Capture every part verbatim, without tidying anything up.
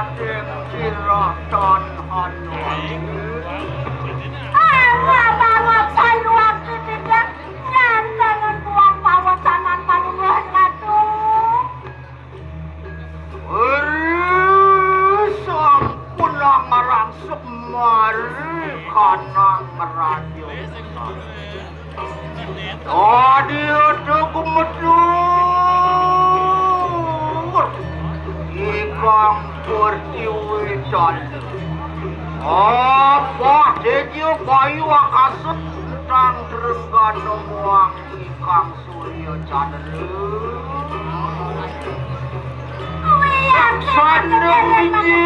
Sira tan anu. Awak-awak saluang titidak nganten buang pawecanan Palungguh Ratu. Eri sampun ngarangsuh mari kanang raja. Tadi ada gemedur ikang pertiwi candra. Apa tejo bayu akasa tentang trenggana muang ikang surya candra. Sandung biji.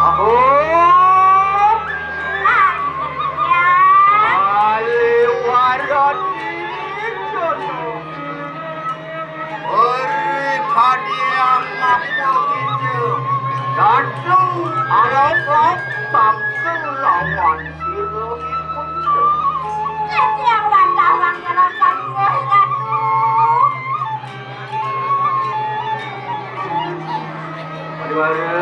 Aduh. Aliwaran. Eri kadiang apa kita datang arah tangkeng lawan sira. Kadiang wantah wangkara Palungguh Ratu. Pariwara.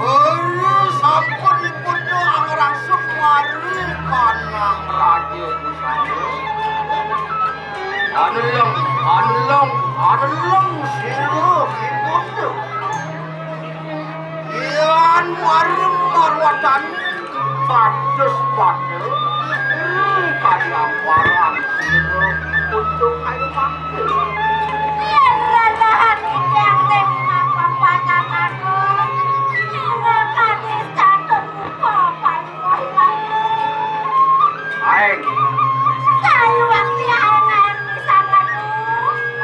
Ora sampun ipun ngarangsuh mari kanang raja busana. Aneleng, aneleng, aneleng sira ipun. Yan mari marwatan Pados pada kaliamparan sira untuk kayu mangke. Yen rarahan titiang ring papan agung, ira kadis catet muka panuwuh ilang. Aing. Sayu wakti aing-aing pisan, Ratu.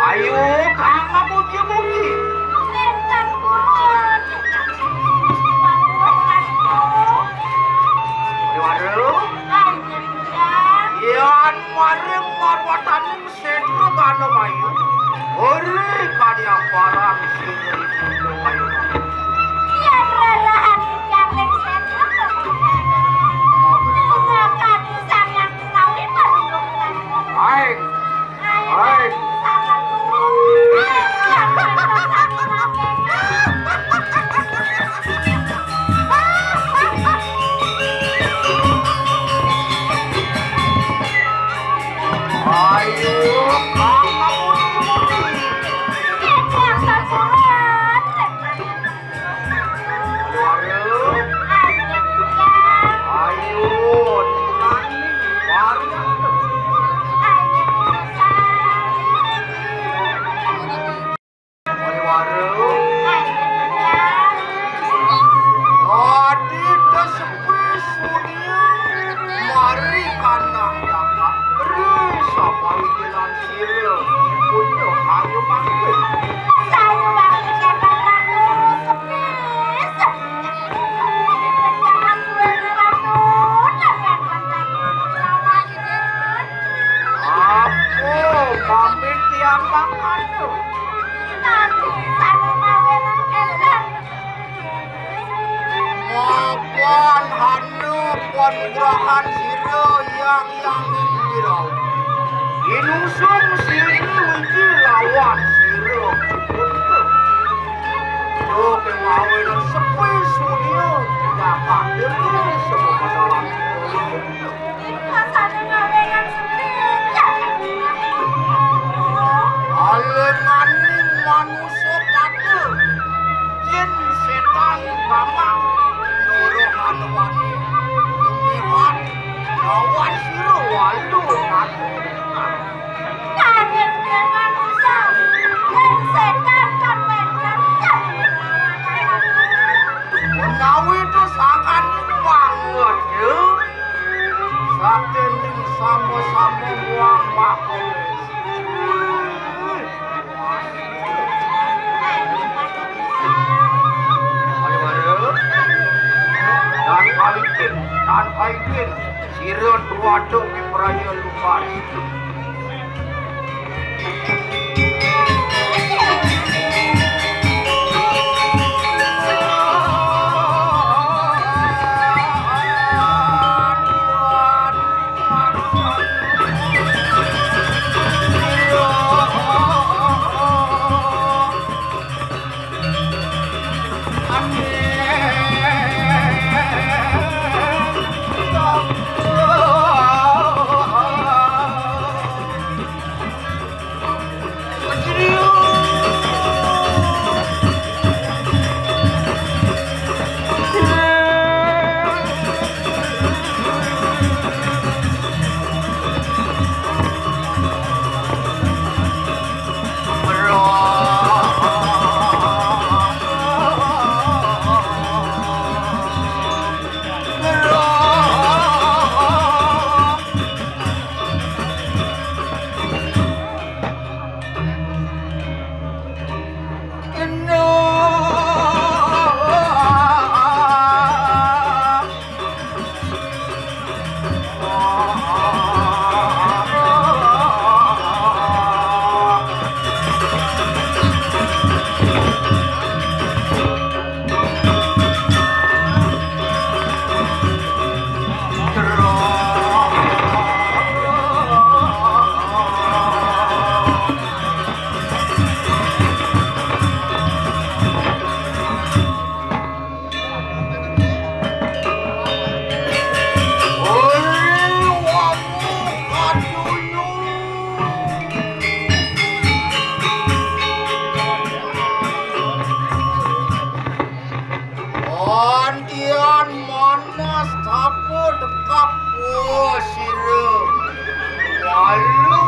Ayo, kang muji-muji. Nénten pun. Waduh. Ayo, Yan maring marwataning sétra gana mayu. Ori kadiamparan sira ipun kayu. Nugrahan sira Hyang Hyanging Wirawa. Inusung sira wiji lawan sira. Yo, kemawinan sepi sunia, bakal diri semua dalam. Rasane ngawenan sepi. Alemaning manusa pada. Yen setan gamak nyuruh anwani lumiwat lawan sira walu mati. Nanging yen manusa, yen setan kan wénten. Menawi to sakaning manget, ya. Sakening sama-sama wong makolis. Ayo, ayo. Dan balikin, dan balikin. Sira tuwaduk di praya lupas. Antian manas tapa dekap sira. Walu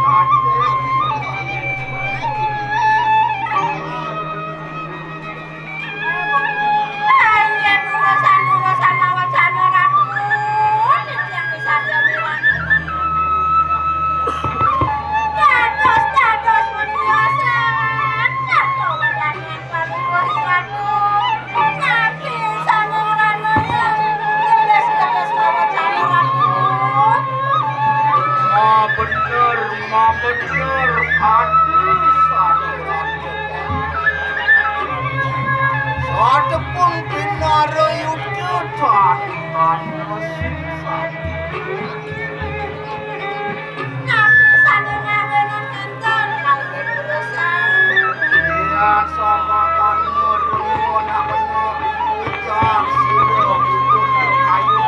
nate. Ayen urusan-urusan mawacana Ratu, titiang misadya mirang. Dados-dados wediasan, dados wadaning panuwun Ratu. Napi sangurana yang gelis-gelis mawacana Ratu? Ma bener, ma bener, ati sangurana. Satepung pinara yuda tan, tan mesin satu. Napi sane ngawenan enten kalih urusan? Iya, sama kami nurun, nak bener. Ujar sira, kayu.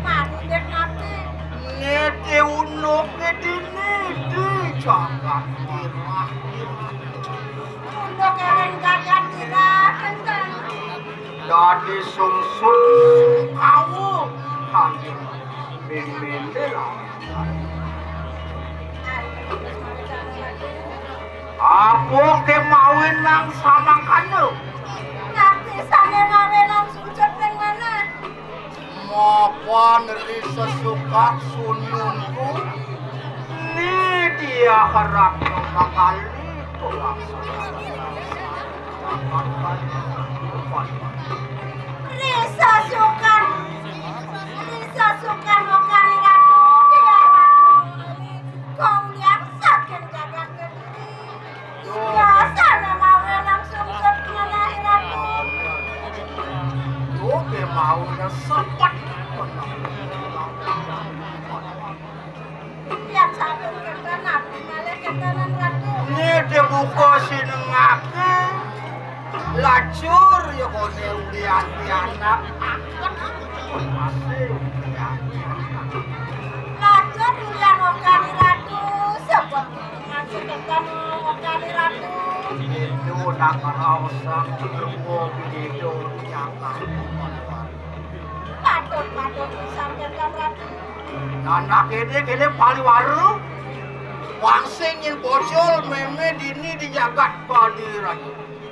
Mati dek mati. Nete unoke dini di jagat mirah-mirah. Unoke ring jagat mirah, enten. Dadi sungsut kau, hayo. Bembende lah. Apa ke mawinang samangkana? Napi sane mawinang sungsut ring manah? Mapan ri sesukak sununku, ni dia harap mangkali tulang. Ri sesukak, ri sesukak Rokani Ratu, dia Ratu. Kaulian saking jagat kediri. Biasane mawinang sungsut menawi Ratu. Oke, mawinang sepet. Yang sampun kenten, napi malih kentenan Ratu? Nggih, dibuka sinengake. Lacur ya kone ulian pianak. Masih. Lacur ulian Rokani Ratu, sebab Maksud kenten Ratu. Itu nak raosang ilmu binido pianak. Patut, patut pisan kenten Ratu. Anak ini kene paliwara. Wangsit nyen bocol meme dini di jagat Padi Ratu.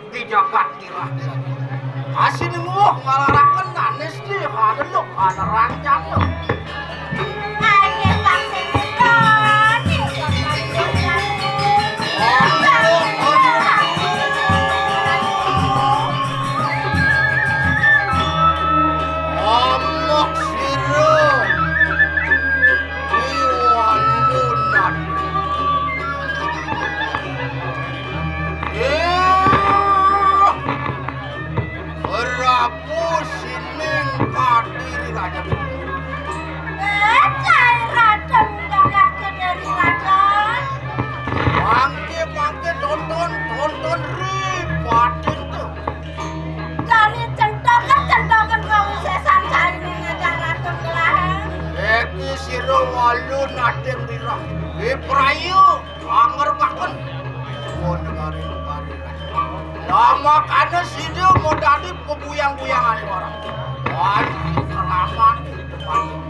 Di jagat Asine muwuh ngalaraken anis di haneluk anerang jatuh. Aye pasti berani. Amok sira iwan lunan. Prabu sining kadiri raja. Eh, cai raden dadak kadiri raja. Mangke, mangke, tonton, tonton, ri, patin tu. Jani centokan, centokan kawisesan cai ning ngajak raden gelah. Eki sira walu nadeng rirah. Iprayu. Angger paken. Wong negari-negari. Lah makane sida mau dadi pebuyang-buyangane orang. Wah, keramat di depan.